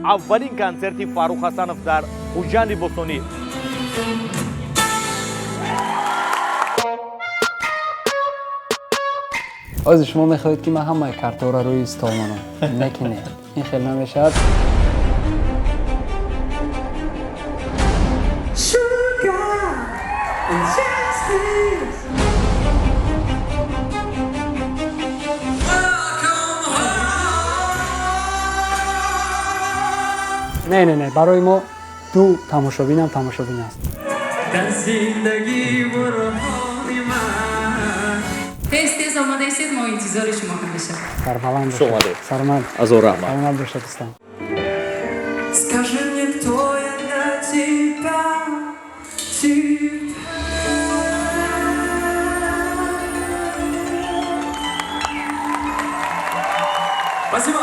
Аввалин консерти Фаррух Ҳасанов дар Хуҷанди бостонӣ. Ҳозир шумо мехоҳед, ки ман ҳамаи картаҳоро рӯи стол монам, не ки не, ин хел намешавад. Sugar and justice. Не, не, не, барои мо ду тамошобинам тамошобин аст. Дар зиндагӣ бурҳони ман. Тез тез омада истед, мо интизори шумо ҳамеша. Сарбаланд. Хуш омадед. Сармад. Азор раҳмат. Саломат бошед, дӯстон. Скажи мне, кто я для тебя теперь? Спасибо.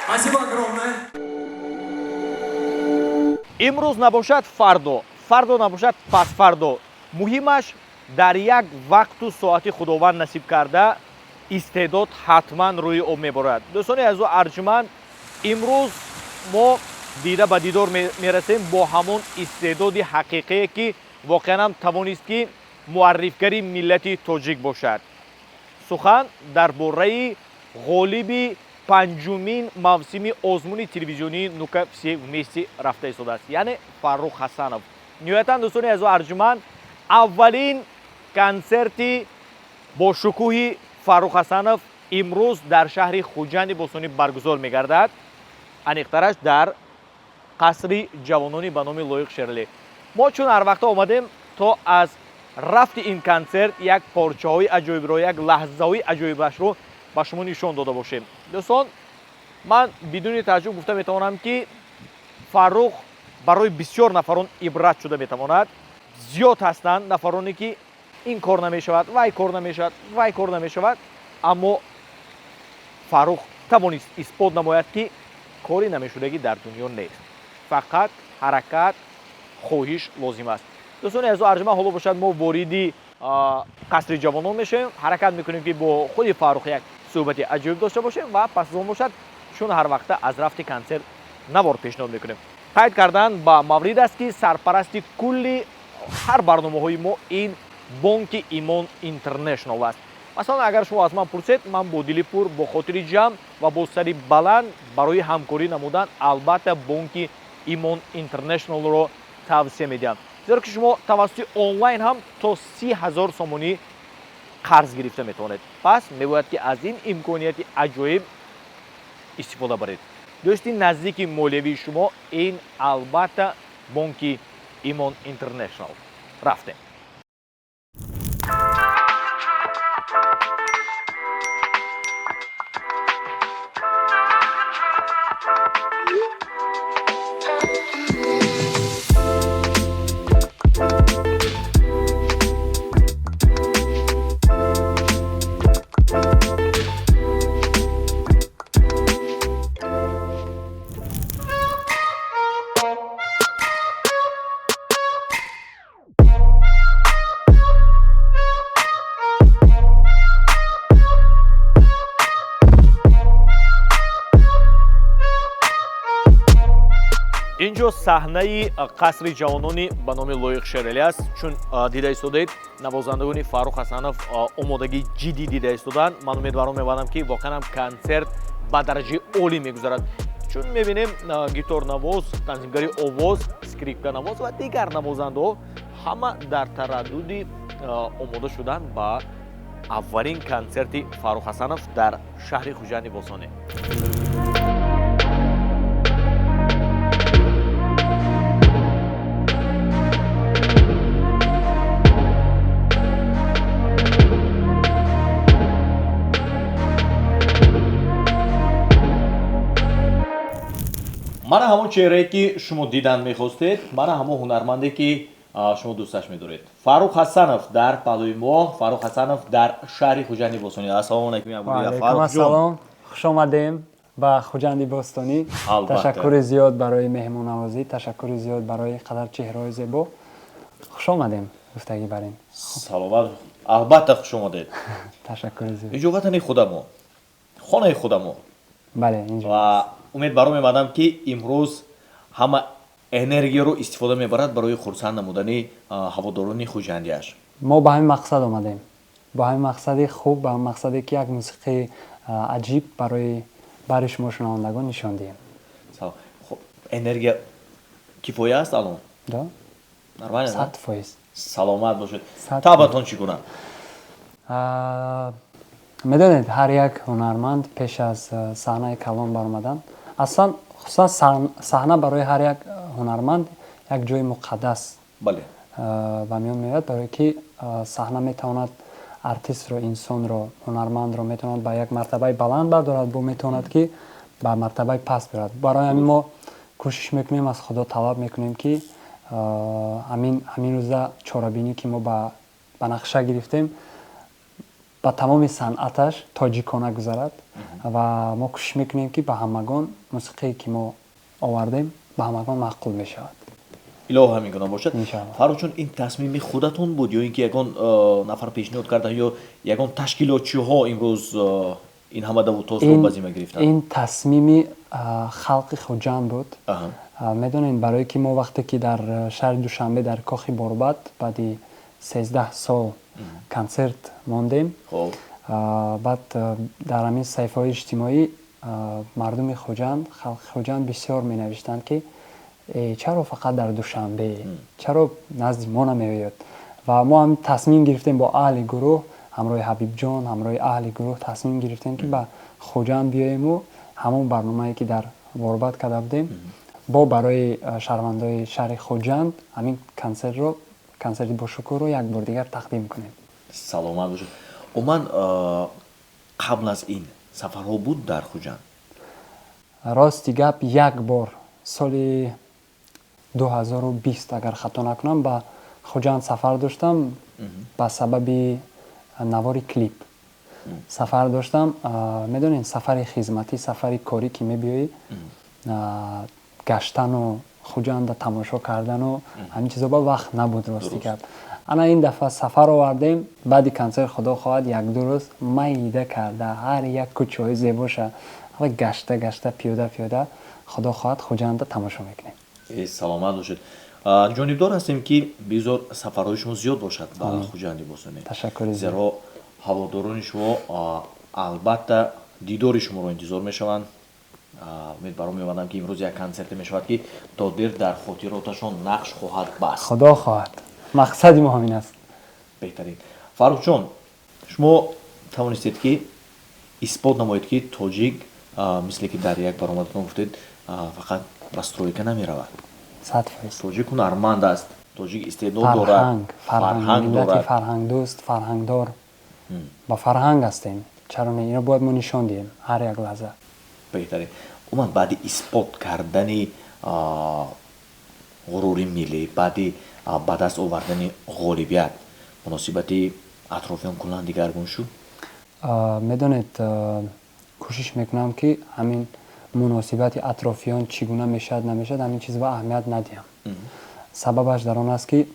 Спасибо огромное. Имрӯз набошад, фардо, фардо набошад, пасфардо, муҳимаш дар як вақту соати Худованд насиб карда, истеъдод ҳатман рӯи об меборад. Дӯстони азизу арҷуманд, имрӯз мо дида ба дидор мерасем бо ҳамон истеъдоди ҳақиқие, ки воқеан ҳам тавонист, ки муаррифгари миллати тоҷик бошад. Сухан дар бораи ғолиби панҷумин мавсими озмуни телевизионии «Ну-ка, все вместе» рафта истодааст, яъне Фаррух Ҳасанов. Ниҳоятан, дӯстони азизу арҷуманд, аввалин консерти бошукӯҳи Фаррух Ҳасанов имрӯз дар шаҳри Хуҷанди бостонӣ баргузор мегардад, аниқтараш дар қасри ҷавонони ба номи Лоиқ Шералӣ. Мо чун ҳар вақта омадем, то аз рафти ин консерт як порчаҳои аҷоибро, як лаҳзаҳои аҷоибашро ба шумо нишон дода бошем. Дӯстон, ман бидуни тааҷҷуб гуфта метавонам, ки Фаррух барои бисёр нафарон ибрат шуда метавонад. Зиёд ҳастанд нафароне, ки ин кор намешавад, вай кор намешавад, вай кор намешавад, аммо Фаррух тавонист исбот намояд, ки кори намешудагӣ дар дунё нест, фақат ҳаракат, хоҳиш лозим аст. Дӯстони азизу арҷуманд, ҳоло бошад, мо вориди қасри ҷавонон мешавем, ҳаракат мекунем, ки бо худи Фаррух як суҳбати аҷоиб дошта бошем ва пас аз он бошад, чун ҳар вақта, аз рафти консерт навор пешниҳод мекунем. Қайд кардан ба маврид аст, ки сарпарасти кулли ҳар барномаҳои мо ин бонки Имон Интернешнал аст. Масалан, агар шумо аз ман пурсед, ман бо дили пур, бо хотири ҷамъ ва бо сари баланд барои ҳамкорӣ намудан албатта бонки Имон Интернешналро тавсия медиҳам, зеро ки шумо тавассути онлайн ҳам то 30 000 сомонӣ қарз гирифта метавонед. Пас мебояд, ки аз ин имконияти аҷоиб истифода баред. Дӯсти наздики молиявии шумо ин албатта бонки Имон Интернешнал. Рафтем. Инҷо саҳнаи қасри ҷавонони ба номи Лоиқ Шералӣ аст. Чун дида истодаед, навозандагони Фаррух Ҳасанов омодагии ҷиддӣ дида истоданд. Ман умедворон мебандам, ки воқеан ҳам консерт ба дараҷаи олӣ мегузарад, чун мебинем, гиторнавоз, танзимгари овоз, скрипканавоз ва дигар навозандаҳо ҳама дар тараддуди омода шудан ба аввалин консерти Фаррух Ҳасанов дар шаҳри Хуҷанди бостонӣ. Мана ҳамон чеҳрае, ки шумо дидан мехостед, мана ҳамон ҳунарманде, ки шумо дӯсташ медоред, Фаррух Ҳасанов дар паҳлӯи мо, Фаррух Ҳасанов дар шаҳри Хуҷанди бостонӣ. Ассалому алайкум, Ваалайкум ассалом, хуш омадем ба Хуҷанди бостонӣ. Ташаккури зиёд барои меҳмоннавозӣ, ташаккури зиёд барои қадар чеҳраҳои зебо. Хуш омадем гуфтагӣ бар ин. Саломат, албатта, хуш омадед. Ташаккури зиёд. Инҷо ватани худамо, хонаи худамо. Бале, инҷо. Ва Умед баро мебандам, ки имрӯз ҳама энергияро истифода мебарад барои хурсанд намудани ҳаводорони хуҷандиаш. Мо ба ҳамин мақсад омадем, бо ҳамин мақсади хуб, ба ҳамин мақсаде, ки як мусиқии аҷиб барои бари шумо шунавандагон нишон диҳем. Хуб, энергия кифоя аст алон? Да. Нормально? 100%. Саломат бошед. Табатон чӣ гуна? Медонед, ҳар як ҳунарманд пеш аз саҳнаи калон баромадан, аслан, хусусан саҳна барои ҳар як ҳунарманд як ҷои муқаддас ба миён меояд, барое ки саҳна метавонад артистро, инсонро, ҳунармандро метавонад ба як мартабаи баланд бардорад, бо метавонад, ки ба мартабаи паст бирад. Барои ҳамин мо кӯшиш мекунем, аз Худо талаб мекунем, ки ҳамин рӯза чорабинӣ, ки мо ба нақша гирифтем, ба тамоми санъаташ тоҷикона гузарад ва мо кӯшиш мекунем, ки ба ҳамагон мусиқие, ки мо овардем, ба ҳамагон маъқул мешавад. Илоҳ, ҳамин гуна бошад. Фаррухҷон, ин тасмими худатон буд ё ин ки ягон нафар пешниҳод карда ё ягон ташкилотчиҳо имрӯз ин ҳама даву тозро ба зимма гирифтанд? Ин тасмими халқи Хуҷанд буд. Медонед, барое ки мо вақте ки дар шаҳри Душанбе, дар кохи Борбад, баъди 13 сол консерт мондем, баъд дар ҳамин саҳифаҳои иҷтимоӣ мардуми Хуҷанд, халқи Хуҷанд бисёр менавиштанд, ки чаро фақат дар Душанбе, чаро назди мо намеояд? Ва мо ҳам тасмим гирифтем бо аҳли гурӯҳ, ҳамроҳи Ҳабибҷон, ҳамроҳи аҳли гурӯҳ тасмим гирифтем, ки ба Хуҷанд биёему ҳамон барномае, ки дар Борбад карда будем, бо барои шаҳрвандои шаҳри Хуҷанд ҳамин консертро, консерти бошукӯҳро як бор дигар тақдим кунем. Саломат бошед. Умуман, қабл аз ин сафарҳо буд дар Хуҷанд? Рости гап, як бор соли 2020, агар хато накунам, ба Хуҷанд сафар доштам, ба сабаби навори клип сафар доштам. Медонед, сафари хизматӣ, сафари корӣ ки мебиёӣ, гаштану Хуҷанда тамошо кардану ҳамин чизо ба вақт набуд, рости гап. Ана ин дафъа сафар овардем. Баъди консерт, Худо хоҳад, якду рӯз майда карда, ҳар як кӯчаҳои зебоша гашта гашта, пиёда пиёда, Худо хоҳад, Хуҷанда тамошо мекунем. Саломат бошед. Ҷонибдор ҳастем, ки бигзор сафарҳои шумо зиёд бошад ба Хуҷанди бостонӣ. Ташаккури. Зеро ҳаводорони шумо албатта дидори шуморо интизор мешаванд. Умед баро мебандам, ки имрӯз як консерте мешавад, ки то дер дар хотироташон нақш хоҳад баст. Худо хоҳад, мақсади мо ҳамин аст. Беҳтарин. Фаррухҷон, шумо тавонистед, ки исбот намоед, ки тоҷик, мисле ки дар як баромадатон гуфтед, фақат ба стройка намеравад. 100%. Тоҷик ҳунарманд аст, тоҷик истеъдод дорад. Фарҳанг, миллати фарҳангдӯст, фарҳангдор, ба фарҳанг ҳастем. Чаро не? Ино бояд мо нишон диҳем ҳар як лаҳза. Беҳтарин. Умуман, баъди исбот кардани ғурури миллӣ, баъди ба даст овардани ғолибият, муносибати атрофиён куллан дигаргун шуд? Медонед, кӯшиш мекунам, ки ҳамин муносибати атрофиён чӣ гуна мешавад, намешавад, ҳамин чиз ба аҳамият надиҳам. Сабабаш дар он аст, ки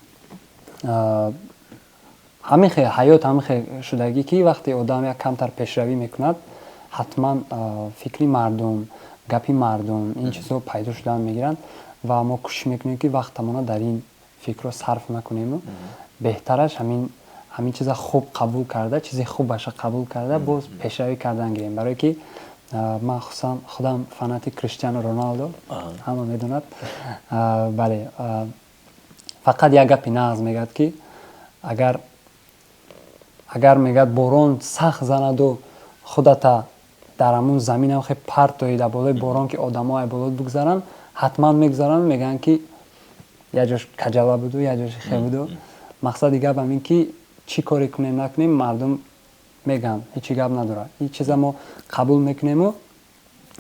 ҳамин хел ҳаёт, ҳамин хел шудагӣ, ки вақте одам як камтар пешравӣ мекунад, ҳатман фикри мардум, гапи мардум, ин чизҳо пайдо шудан мегиранд. Ва мо кӯшиш мекунем, ки вақтамона дар ин фикрро сарф накунему беҳтараш ҳамин чиза хуб қабул карда, чизи хубаша қабул карда, боз пешравӣ кардан гирем. Барое ки ман хусусан худам фанати Криштиану Роналдо, ҳама медонад, бале. Фақат як гапи нағз мегӯяд, ки агар, мегӯяд, борон сахт занаду худата дар ҳамун заминам хе партоӣ дар болои борон, ки одамо ай болот бигзаранд, ҳатман мегузаранд, мегӯянд, ки як ҷош каҷала буду, як ҷоши хе буду. Мақсади гап ҳамин, ки чӣ коре кунем, накунем, мардум мегӯянд, ҳечи гап надорад. Ин чиза мо қабул мекунему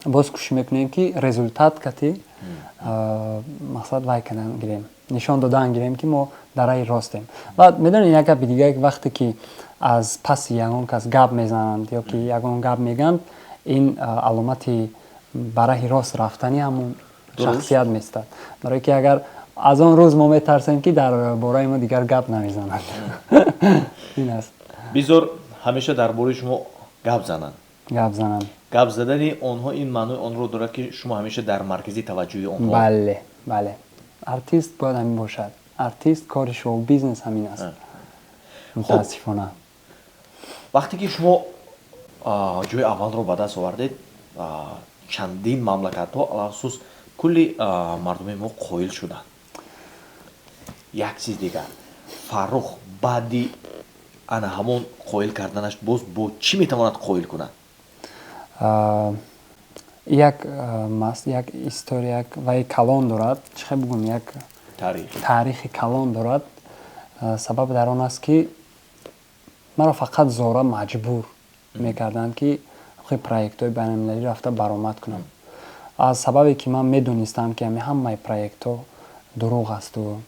боз кӯшиш мекунем, ки результат кати мақсад вай кардан гирем, нишон додан гирем, ки мо дар раҳи ростем. Ва медонед, як гапи дига: вақте ки аз паси ягон кас гап мезананд ё ки ягон гап мегӯянд, ин аломати ба раҳи рост рафтани ҳамун шахсият местад. Барое ки агар аз он рӯз мо метарсем, ки дар бораи мо дигар гап намезананд, ин аст. Бизор ҳамеша дар бораи шумо гап зананд. Гап зананд. Гап задани онҳо ин маънои онро дорад, ки шумо ҳамеша дар маркази таваҷҷӯҳи онҳо. Бале, бале, артист бояд ҳамин бошад. Артист, кори шоу бизнес ҳамин аст, мутаассифона. Вақте ки шумо ҷои аввалро ба даст овардед, чандин мамлакатҳо, алахусус кулли мардуми мо қоил шуданд. Як чиз дигар: Фаррух баъди ана ҳамон қоил карданаш боз бо чӣ метавонад қоил кунад? Як история, як ваи калон дорад, чӣ хел бигӯм, як таърихи калон дорад. Сабаб дар он аст, ки маро фақат зора маҷбур мекарданд, ки проектҳои байналмилалӣ рафта баромад кунам. Аз сабабе ки ман медонистам, ки ҳамаи проектҳо дурӯғ асту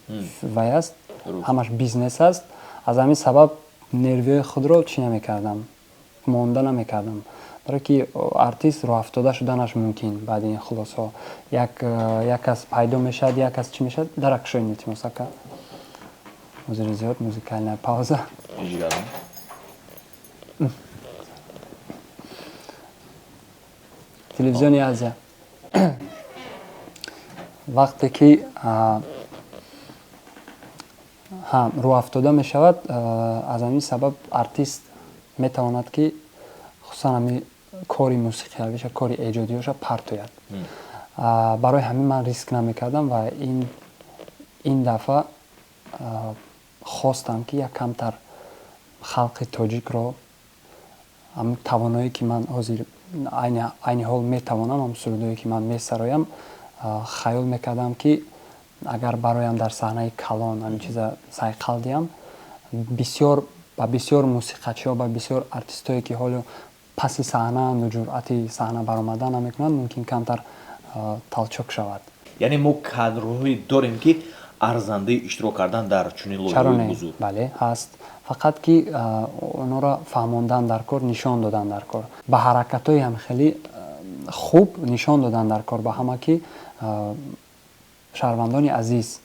вай аст, ҳамаш бизнес аст, аз ҳамин сабаб нервиҳои худро чӣ намекардам, монда намекардам, барое ки артист роҳафтода шуданаш мумкин. Баъди ин хулосҳо як кас пайдо мешавад, як кас чӣ мешавад. Даракшои, илтимос, ака, ҳозири зиёд музыкальная пауза. Телевизиони Азия. Вақте ки рӯҳафтода мешавад, аз ҳамин сабаб артист метавонад, ки хусусан ҳамин кори мусиқиявиша, кори эҷодиёша партояд. Барои ҳамин ман риск намекардам ва ин дафъа хостам, ки як камтар халқи тоҷикро ҳамн тавоное, ки ман ҳозир айни ҳол метавонам, ҳам сурудое, ки ман месароям, хаёл мекардам, ки агар бароям дар саҳнаи калон ҳамин чиза сайқал диҳам, бисёр ба бисёр мусиқачиҳо, ба бисёр артистое, ки ҳоло паси саҳнаанду ҷуръати саҳна баромадан намекунанд, мумкин камтар толчок шавад. Яъне мо кадрҳое дорем, ки арзандаи иштирок кардан дар чунин лоиҳаҳои бузург? Бале, ҳаст, фақат ки онҳоро фаҳмондан дар кор, нишон додан дар кор, ба ҳаракатҳои ҳам хеле хуб нишон додан дар кор ба ҳама, ки шаҳрвандони азиз,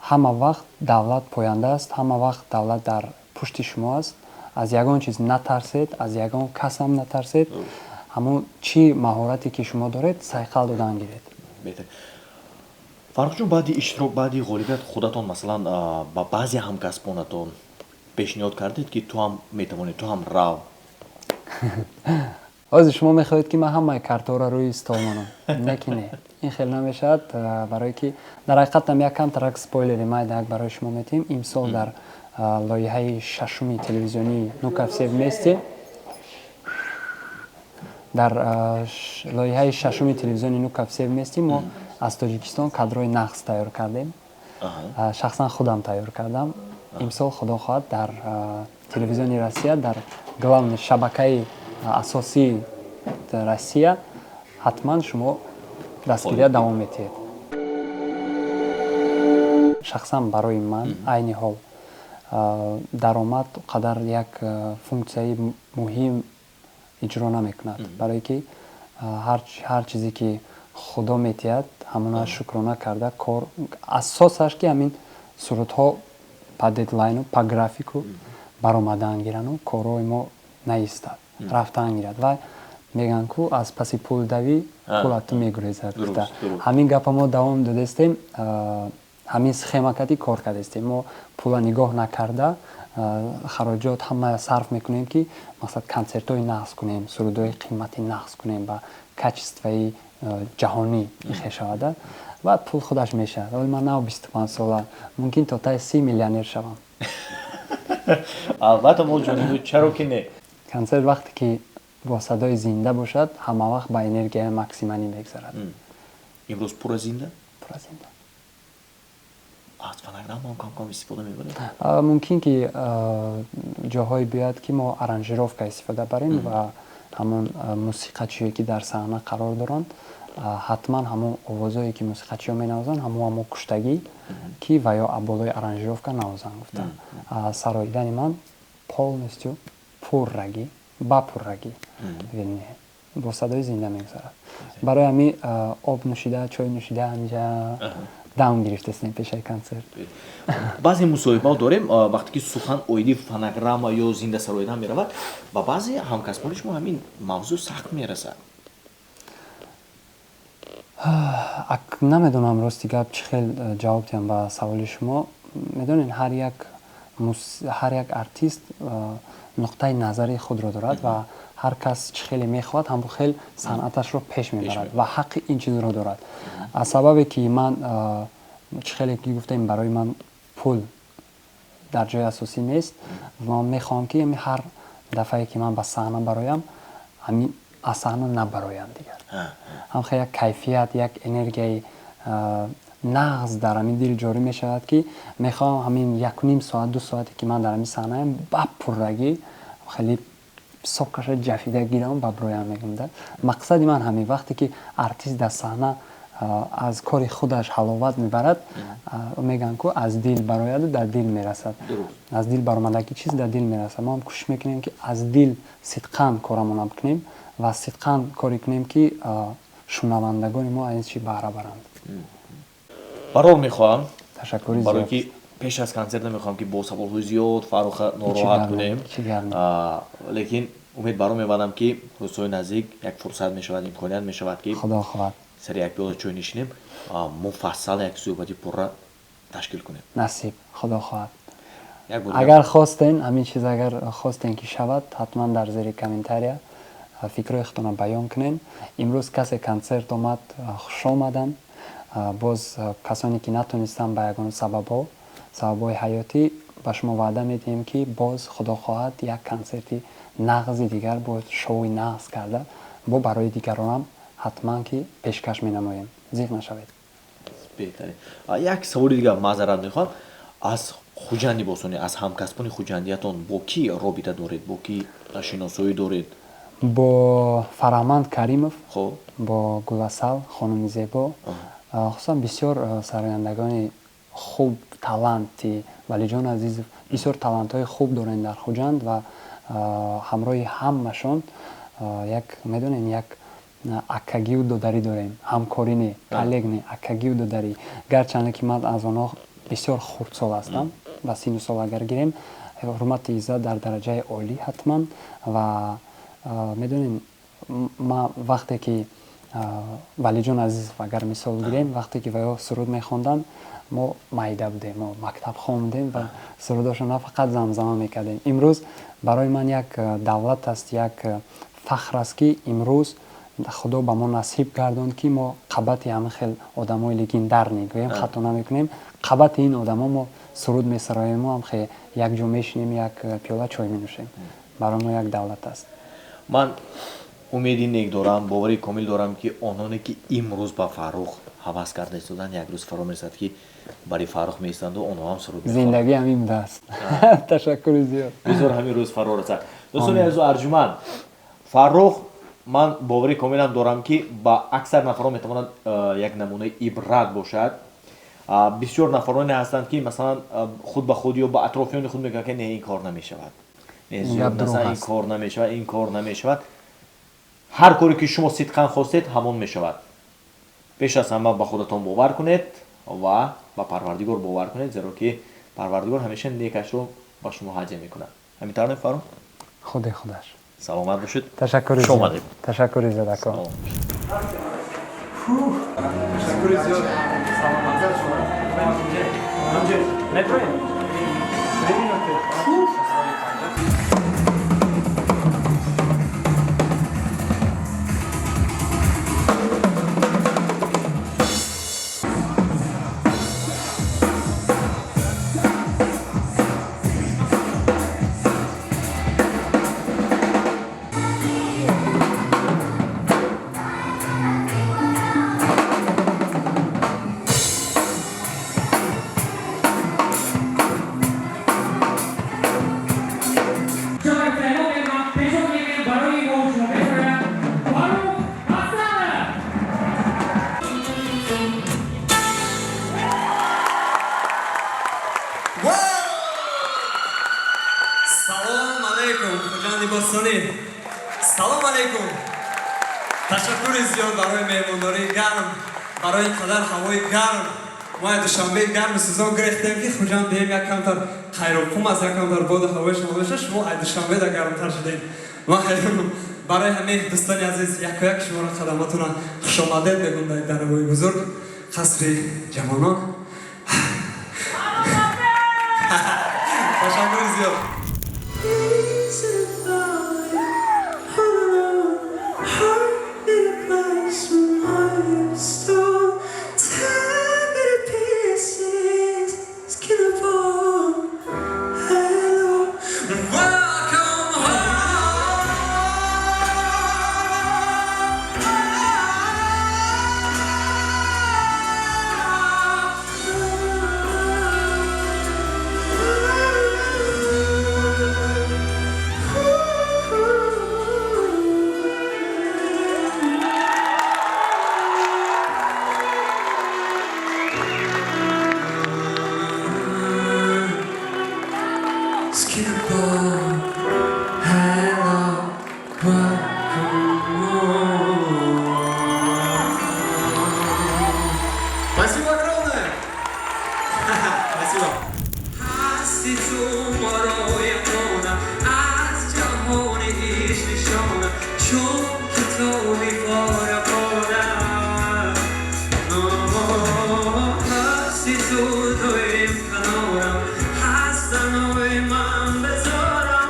ҳама вақт давлат поянда аст, ҳама вақт давлат дар пушти шумо аст. Аз ягон чиз натарсед, аз ягон касам натарсед, ҳамон чӣ маҳорате, ки шумо доред, сайқал додан гиред. Фаррухҷон, баъди иштирок, баъди ғолибият худатон, масалан, ба баъзе ҳамкасбонатон пешниҳод кардед, ки ту ҳам метавонӣ, ту ҳам рав? Ҳозир шумо мехоҳед, ки ман ҳамаи картҳоро рӯи стол монам. Не, ки не, ин хел намешавад, барое ки дар ҳақиқатам як камтарак спойлери майдак барои шумо метиҳем. Имсол дар лоиҳаи шашуми телевизионии «Ну-ка все вместе», дар лоиҳаи шашуми телевизиони «Ну-ка все вместе» мо аз Тоҷикистон кадрҳои нағз тайёр кардем, шахсан худам тайёр кардам. Имсол, худо хоҳад, дар телевизиони Россия, дар главный шабакаи асосии Россия ҳатман шумо дастгирия давом метиҳед. Шахсан барои ман айни ҳол даромад қадар як функсияи муҳим иҷро намекунад, барое ки ҳар чизе, ки Худо метиҳад, ҳамона шукрона карда кор. Асосаш ки ҳамин сурудҳо по дедлайну, по графику баромадан гирану корҳои мо наистад, рафтан гирад. Ва мегӯянд ку, аз паси пул давӣ, пул аз ту мегурезад гуфта. Ҳамин гапа мо давом додастем, ҳамин схема кати кор кардастем. Мо пула нигоҳ накарда, хароҷот ҳама сарф мекунем, ки мақсад консертҳои нағз кунем, сурудҳои қимати нағз кунем, ба качествои ҷаҳонӣ ихе шавада. Баъд пул худаш мешавад. Ҳоли ман нав 25 сола, мумкин то таи 30 миллионер шавам. Албатта, мо ҷониби, чаро ки не. Консерт вақте ки бо садои зинда бошад, ҳама вақт ба энергияи максималӣ мегзарад. Имрӯз пурра зинда? Пурра зинда. Аз фонограммаам кам кам истифода мебаред? Мумкин ки ҷоҳое биёяд, ки мо аранжировка истифода барем ва ҳамон мусиқачие, ки дар саҳна қарор доранд, ҳатман ҳамон овозое, ки мусиқачиҳо менавозанд, ҳамон ҳамо куштагӣ, ки ва ё болои аранжировка навозанд гуфта. Сароидани ман полностью пуррагӣ, ба пуррагӣ бо садои зинда мегузарад. Барои ҳамин об нӯшида, чой нӯшида ҳамиҷа. Дам гирифтастем пешаи консерт. Баъзе мусоҳибаҳо дорем, вақте ки сухан оиди фонограмма ё зинда сароидан меравад, ба баъзе ҳамкасбони шумо ҳамин мавзӯъ сахт мерасад. Намедонам, рости гап, чӣ хел ҷавоб диҳам ба саволи шумо. Медонед, ҳар як артист нуқтаи назари худро дорад ва ҳар кас чӣ хеле мехоҳад, ҳамон хел санъаташро пеш мебарад ва ҳаққи ин чизро дорад. Аз сабабе ки ман, чӣ хеле ки гуфтем, барои ман пул дар ҷои асосӣ нест. Ман мехоҳам, ки ҳар дафъае ки ман ба саҳна бароям, ҳамин аз саҳна набароям дигар. Ҳам хел як кайфият, як энергияи нағз дар ҳамин дил ҷорӣ мешавад, ки мехоҳам ҳамин 1,5 соат, 2 соате ки ман дар ҳамин саҳнаям, ба пуррагӣ хеле сокаша ҷафида гирам, ба броям мегӯям да. Мақсади ман ҳамин: вақте ки артист дар саҳна аз кори худаш ҳаловат мебарад, мегӯянд ку, аз дил барояду дар дил мерасад. Аз дил баромадагӣ чиз дар дил мерасад. Мо ҳам кӯшиш мекунем, ки аз дил сидқан корамона бикунем ва сидқан коре кунем, ки шунавандагони мо аз ин чи баҳра баранд. Барор мехоҳам. Ташаккури. Барое ки пеш аз консерт намехоҳам, ки бо саволҳои зиёд Фарруха нороҳат кунем, лекин умед баро мебандам, ки рӯзҳои наздик як фурсат мешавад, имконият мешавад, ки Худо хоҳад. сари як пиёла чой нишинем, муфассал як суҳбати пурра ташкил кунем. Насиб, худо хоҳад. Агар хостен ҳамин чиз, агар хостен ки шавад, ҳатман дар зери комментария фикрҳои худтонро баён кунен. Имрӯз касе консерт омад, хушомаданд. Боз касоне ки натонистанд ба ягон сабабҳо, сабабҳои ҳаётӣ, ба шумо ваъда медиҳем, ки боз, худо хоҳад, як консерти нағзи дигар бо шоуи нағз карда, бо барои дигаронам ҳатман ки пешкаш менамоем. Зиқ нашавед. Беҳтарин. Як саволи дигар, маъзарат мехоҳам. Аз Хуҷанди бостонӣ, аз ҳамкасбони хуҷандиятон бо кӣ робита доред, бо кӣ шиносоӣ доред? Бо Фараҳманд Каримов, бо Гуласал хонуми зебо, хусусан бисёр сарояндагони хуб, таланти Валиҷон Азизов, бисёр талантҳои хуб дорем дар Хуҷанд ва ҳамроҳи ҳамашон як, медонем, як акагию додарӣ дорем. Ҳамкорӣ не, коллег не, акагию додарӣ. Гарчанде ки ман аз онҳо бисёр хурдсол ҳастам, ба сину сол агар гирем, ҳурмати иззат дар дараҷаи олӣ ҳатман. Ва медонем, ма вақте ки Валиҷон Азизов агар мисол гирем, вақте ки ваё суруд мехонданд, мо майда будем, мо мактабхон будем ва сурудошро на фақат замзама мекардем. Имрӯз барои ман як давлат аст, як фахр аст, ки имрӯз Худо ба мо насиб гардонд, ки мо қабати ҳамин хел одамои легендарный, гӯем хато намекунем, қабати ин одамо мо суруд месароем, мо ҳам хе якҷо мешинем, як пиёла чой менӯшем. Барои мо як давлат аст. Ман умеди нек дорам, бовари комил дорам, ки ононе ки имрӯз ба Фаррух ҳавас карда истоданд, як рӯз фаро мерасад, ки бари Фаррух меистанду онҳо ҳам суруд. Зиндагӣ ҳамин будааст. Ташаккури зиёд. Бизор ҳамин рӯз фаро расад. Дӯстони азизу арҷуманд, Фаррух, ман бовари комилам дорам, ки ба аксар нафарон метавонад як намунаи ибрат бошад. Бисёр нафароне ҳастанд, ки масалан худ ба худ ё ба атрофиёни худ мегӯянд, ки не, ин кор намешавад, ин кор намешавад, ин кор намешавад. Ҳар коре ки шумо сидқан хостед, ҳамон мешавад. Пеш аз ҳама ба худатон бовар кунед ва ба Парвардигор бовар кунед, зеро ки Парвардигор ҳамеша некашро ба шумо ҳадя мекунад. Ҳамин тавр, Фаррух? Худи худаш. Саломат бошед. Ташаккури. Хуш омадед. Ташаккури зиёд, ако. Ташаккури зиёд. Саломат. Метроем. 3 минуты. Барои мо шумо месарояд Фаррух Ҳасанов. Салом алейкум, Хуҷанди бостонӣ! Салом алейкум! Ташаккури зиёд барои меҳмондории гарм, барои ин қадар ҳавои гарм. Мо аз Душанбе гарму сӯзон гирехтем, ки Хуҷанд бием, як камтар хайроқум аст, як камтар боду ҳавои шумо боша. Шумо аз Душанбе да гармтар шудем. Ман ҳайронам. Барои ҳамин, дӯстони азиз, якояк шуморо қадаматона хушомадед мегӯм дар дарвои бузург, қасри ҷавонон. Ташаккури зиёд. Heart in a glass, my stone, tear me to pieces, skin and bone. Hello, Welcome home. Skin and bone. Hello, welcome home. Спасибо огромное! Спасибо. Ҳасти ту моро ягона, аз ҷаҳони ҳеҷ нишона, чун китоби пора пора. Ҳасти ту доим канорам, ҳастанои ман безорам,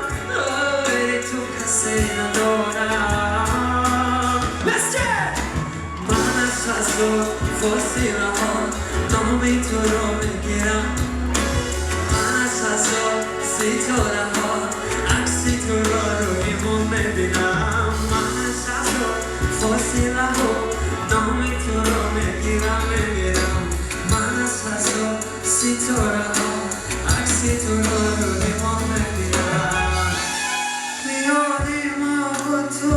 ғайри ту касе надорам. Let's jam! Ман аз ҳазор фосилаҳо номи туро мегирам, ман аз ҳазор ситораҳо акси туро рӯи мон мебинам, ман аз ҳазор фосилаҳо номи туро мегирам, мегирам, ман аз ҳазор ситораҳо акси туро рӯи мон мебинам. Миёни ма ва ту.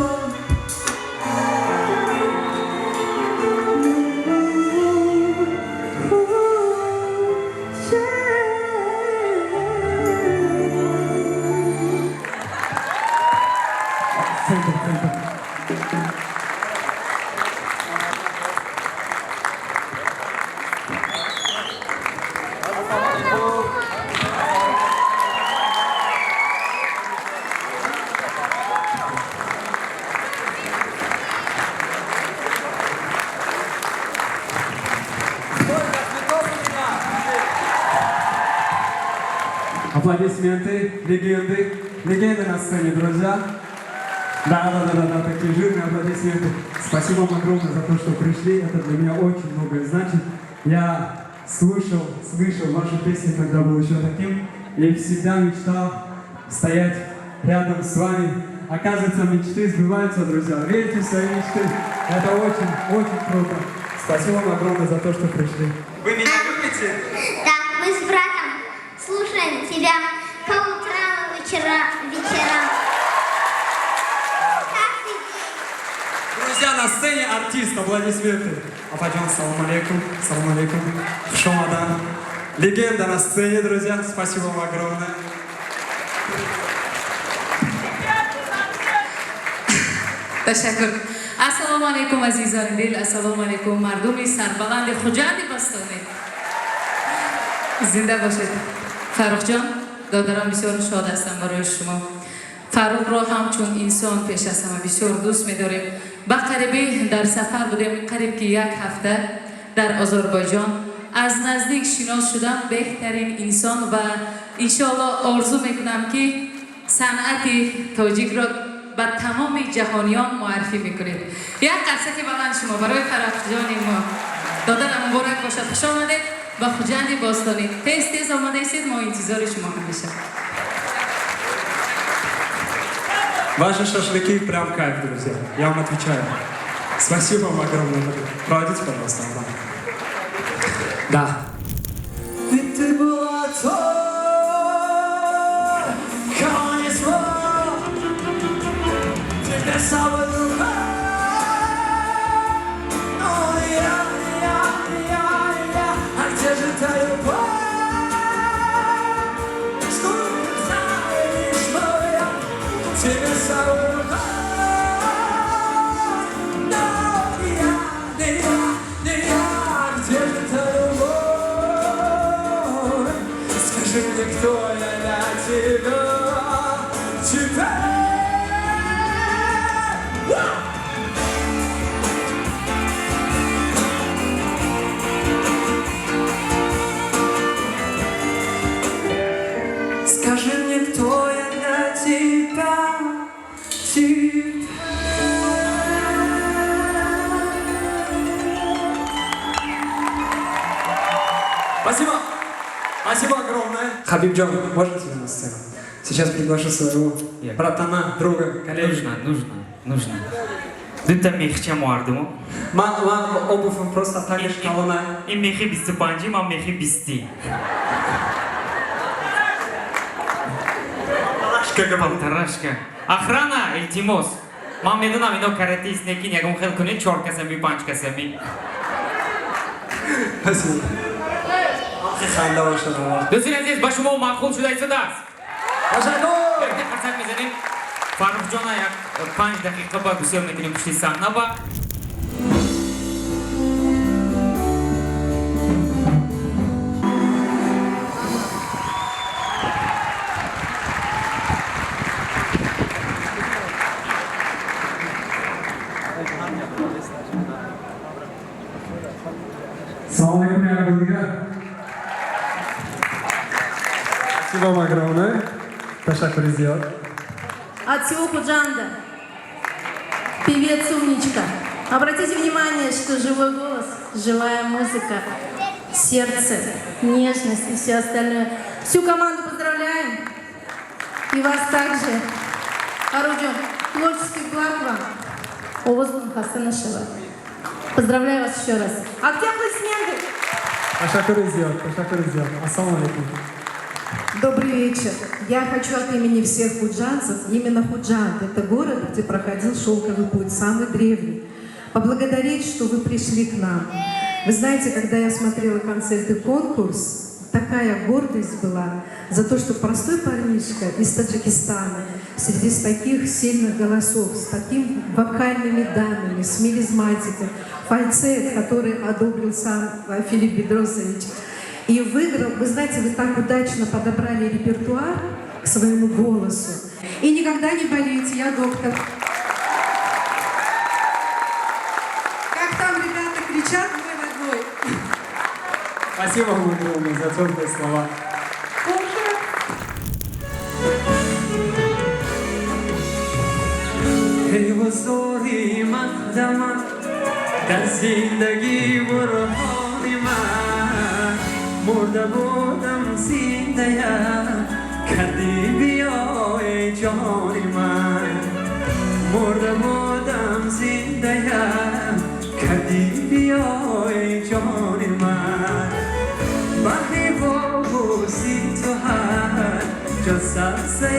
Thank you, thank you. Сколько цветов у меня! Аплодисменты, легенды, легенды на сцене, друзья. Да, такие жирные аплодисменты. Спасибо вам огромное за то, что пришли. Это для меня очень многое значит. Я слушал, слышал ваши песни, когда был еще таким, и всегда мечтал стоять рядом с вами. Оказывается, мечты сбываются, друзья. Верьте в свои мечты. Это очень, очень круто. Спасибо вам огромное за то, что пришли. Вы меня любите? Да, мы с братом слушаем тебя по утрам и вечерам. Каждый день. Друзья, на сцене артист, аплодисменты. Апаҷон, салом алейкум, салом алейкум. Хуш омадан. Легенда на сцене, друзья. Спасибо вам огромное. Ташаккур. Ассалому алайкум, азизони дил, ассалому алайкум, мардуми сарбаланди Хуҷанди бостонӣ. Зинда бошед. Фаррухҷон, додарам, бисёр шод ҳастам барои шумо. Фаррухро ҳамчун инсон пеш аз ҳама бисёр дӯст медорем. Ба қарибӣ дар сафар будем, қариб ки як ҳафта дар Озарбойҷон. Аз наздик шинос шудам, беҳтарин инсон, ва иншоалло орзу мекунам, ки санъати тоҷикро ба тамоми ҷаҳониён муаррифӣ мекунед. Як қарсаки баланд шумо барои Фаррухҷони мо. Додарам, муборак бошад, хуш омадед ба Хуҷанди бостонӣ. Тез тез омада истед, мо интизори шумо ҳамеша. Ваши шашлыки прям кайф, друзья. Я вам отвечаю. Спасибо вам огромное. Проводите, пожалуйста, да. Да. Ведь ты была той, кого не смог тебе с собой другой. Но не я, не я, не я, не я. А где же та любовь? Сколько знаю лишь моя, тебе с собой другой. Но не я, не я, не я. Где же та любовь? кто я для тебя теперь? Скажи мне, кто я для тебя теперь? Спасибо! Спасибо огромное! Хабибджон, можно тебя на сцену? Сейчас приглашу своего братана, друга, коллегу. Нужно, нужно, нужно. Дута мехча мардуму. Ман обувь просто так калона. Ин мехи 25-и, ман мехи 20-и. Полторашка. Охрана, илтимос. Ман медонам ино каратист, лекин ягон хел кунед чор касами, панҷ касами. Спасибо. Ханда бошад. Дӯстони азиз, ба шумо маъқул шуда истодааст? Ташаккур! Якта қарсак мезанем. Фаррухҷона як 5 дақиқа ба гусел мекунем пушти саҳна ба. Салом алейкум, я дигар. Спасибо вам огромное. Ташаккури зиёд. От всего Худжанда. Певец умничка. Обратите внимание, что живой голос, живая музыка, сердце, нежность и все остальное. Всю команду поздравляем. И вас также. Фаррухҷон, творческих благ вам. Овозатон хаста нашава. Поздравляю вас еще раз. А где аплодисменты? Ташаккури зиёд, ташаккури зиёд. Ассалому алейкум. Добрый вечер. Я хочу от имени всех худжанцев, именно Худжанд, это город, где проходил шелковый путь, самый древний, поблагодарить, что вы пришли к нам. Вы знаете, когда я смотрела концерт и конкурс, такая гордость была за то, что простой парнишка из Таджикистана среди таких сильных голосов, с такими вокальными данными, с мелизматикой, фальцет, который одобрил сам Филипп Бедросович, и выиграл. Вы знаете, вы так удачно подобрали репертуар к своему голосу. И никогда не болейте, я доктор. Как там ребята кричат, мой родной. Спасибо вам огромное за теплые слова. Эй ҳузури ман дар зиндагӣ бурҳони ман, мурда будам, зиндаям кардӣ, биё эй ҷони ман. Мурда будам, зиндаям кардӣ, биё эй ҷони ман. Баҳри бобӯси ту ҳар ҷо сабзе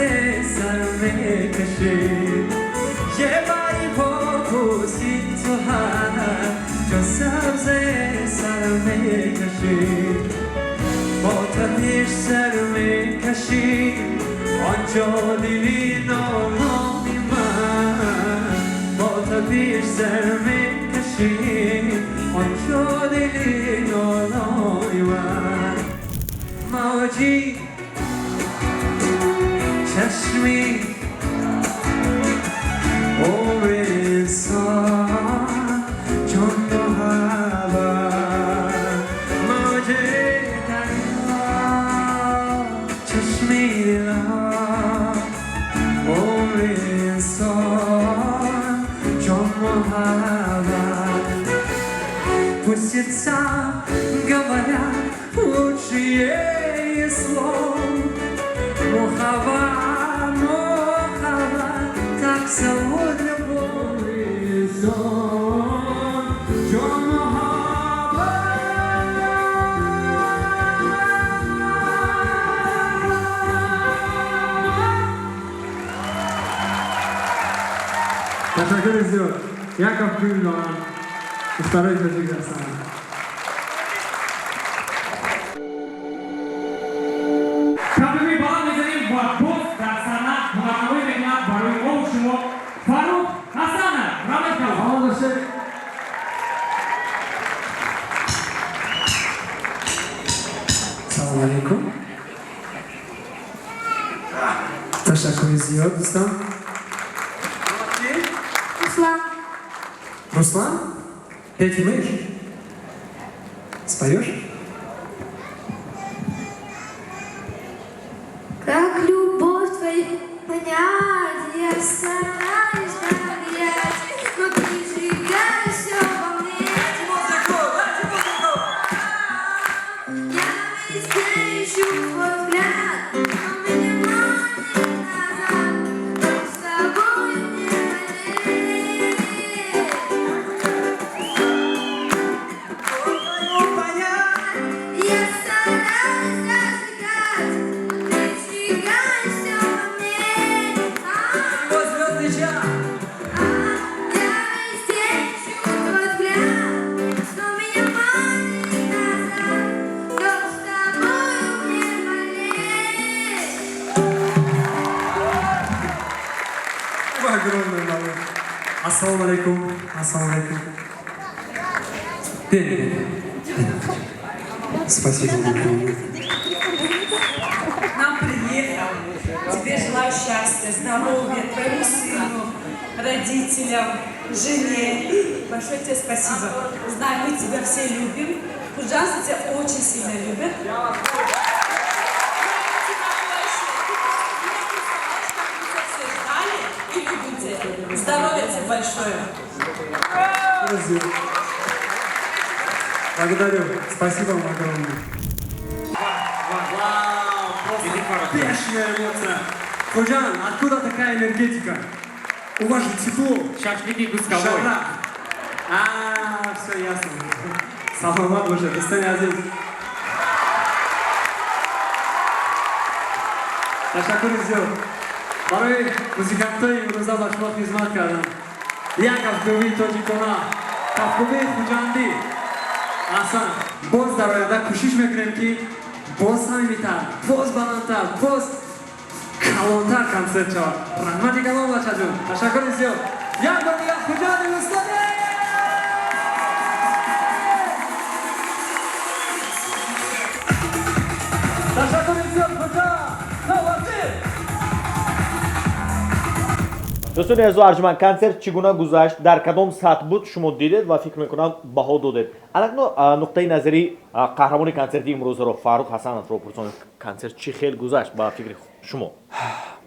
сар мекашид. یه باری پاپوسی تو هر جا سبز سر میکشید، با تپش سر میکشید آنجا دلی نارامی من. با تپش سر میکشید آنجا دلی نارامی من. موجی چشمی عمر انسان جان محبت، موج دریا چشمی دلها عمر انسان جان محبت. Пусть сердца говорят лучшие слов. Мухаббат, мухаббат, так зовут любовь. Ҷон муҳаббат. Ташаккури зиёд. Яков дорам. Духтарои тоҷик дар саҳна. Кафкӯбии баланд мезанем ва боз дар саҳна ҳунарнамоӣ мекунад барои мо шумо Фаррух Ҳасанов. Раҳмат калом. Салом бошед. Салом алейкум. Ташаккури зиёд, дӯстон. Руслан. Руслан? Петь умеешь? Споешь? Как любовь твою понять, я стараюсь доверять, но ты сжигаешь все во мне. Я везде ищу твой взгляд, но меня манит назад, но с тобой не болеть. Я стараюсь зажигать, но ты сжигаешь все во мне. Я везде ищу твой взгляд, но меня манит назад, но с тобою мне болеть. Спасибо огромное, малыш. Ассаламу алейкум. Ассаламу алейкум. Пей, пей. Спасибо вам огромное. К нам приехал. Тебе желаю счастья, здоровья, твоему сыну, родителям, жене. Большое тебе спасибо. Знаю, мы тебя все любим. Худжанцы тебя очень сильно любят. Тебя больше. Ты просто не представляешь, как мы тебя все ждали и любим тебя. Здоровья тебе большое. Благодарю. Спасибо вам огромное. Вау, просто бешеная эмоция. Худжанд, откуда такая энергетика? У вас же тепло. Шашлыки кусковой. Жара. А, все ясно. Саломат бошед, дӯстони азиз. Ташаккури зиёд. Барои музикантҳои имрӯза ба шумо хизмат кардам. Як кафкӯбии тоҷикона, кафкӯбии хуҷандӣ. Аҳсан, боз дар оянда кӯшиш мекунем, ки боз самимитар, боз баландтар, боз калонтар консерт шавад. Раҳмати калон, бачаҷон. Ташаккури зиёд. Як бор дигар, Хуҷанди устоде! Ташаккури зиёд, Хуҷанд! Навбатӣ! Дӯстони азизу арҷманд, консерт чӣ гуна гузашт, дар кадом сатҳ буд, шумо дидед ва фикр мекунам, баҳо додед. Алакно нуқтаи назари қаҳрамони консерти имрӯзаро, Фаррух Ҳасановро пурсонем: консерт чӣ хел гузашт ба фикри шумо?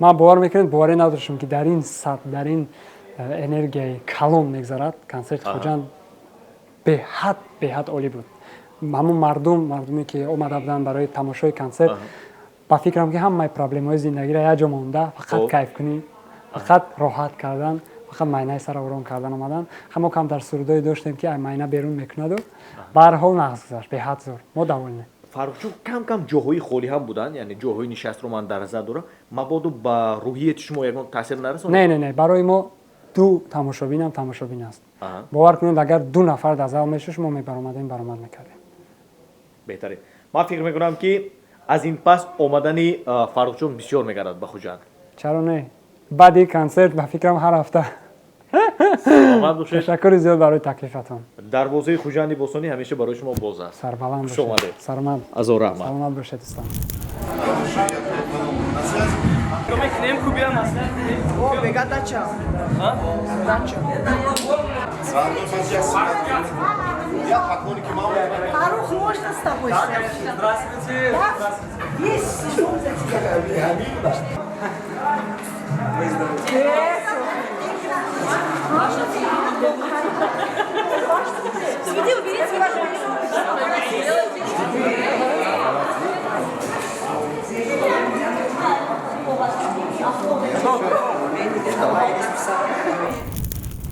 Ман, бовар мекунед, боварӣ надоштам, ки дар ин сатҳ, дар ин энергияи калон мегзарад консерти Хуҷанд. Беҳад, беҳад олӣ буд. Ҳамун мардум, мардуме ки омада буданд барои тамошои консерт, ба фикрам, ки ҳамаи проблемаҳои зиндагиро як ҷо монда, фақат кайфкунӣ, фақат роҳат кардан, фақат майнаи сара ором кардан омадан. Ҳамо кам дар сурудое доштем, ки ай майна берун мекунаду ба ҳар ҳол нағз гузашт, беҳад зур, мо довольны. Фаррухҷон, кам кам ҷоҳои холӣ ҳам буданд, яъне ҷоҳои нишастро ман дар назар дорам. Мабодо ба рӯҳияти шумо ягон таъсир нарасонад? Не, не, не, барои мо ду тамошобинам тамошобин аст. Бовар кунед, агар ду нафар дар зал мешуш, мо мебаромадем, баромад мекардем. Беҳтарин. Ман фикр мекунам, ки аз ин пас омадани Фаррухҷон бисёр мегардад ба Хуҷанд. Чаро не? Баъди консерт, ба фикрам, ҳар ҳафта. Саломат бошед. Ташаккури зиёд барои таклифатон. Дарвозаи Хуҷанди бостонӣ ҳамеша барои шумо боз аст. Сарбаланд Хуш бошед. омадед. Сармад. Азор раҳмат. Саломат бошед, дӯстон. Мекунем кубия маслиҳат. О, бега дача. Дача. Я поклонники мамы. Фарух, можно с тобой? Здравствуйте! Да? Весь сезон за тебя. Вы здоровы. Цветы убери, цветы.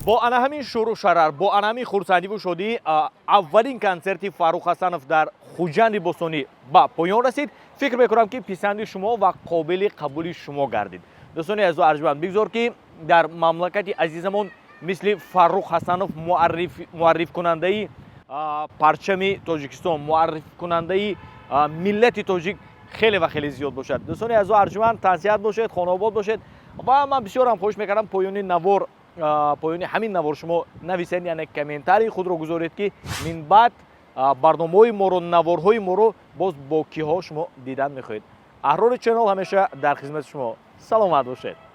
Бо ана ҳамин шӯру шарар, бо ана ҳамин хурсандиву шодӣ аввалин консерти Фаррух Ҳасанов дар Хуҷанди бостонӣ ба поён расид. Фикр мекунам, ки писанди шумо ва қобили қабули шумо гардид. Дӯстони азизу арҷманд, бигзор, ки дар мамлакати азизамон мисли Фаррух Ҳасанов муаррифкунандаи парчами Тоҷикистон, муаррифкунандаи миллати тоҷик хеле ва хеле зиёд бошад. Дӯстони азизу арҷманд, тансиҳат бошед, хонаобод бошед ва ман бисёрам хоҳиш мекардам, поёни навор, поёни ҳамин навор шумо нависед, яъне комментарии худро гузоред, ки минбаъд барномаҳои моро, наворҳои моро боз бо киҳо шумо дидан мехоҳед. Аҳрори Channel ҳамеша дар хизмати шумо. Саломат бошед.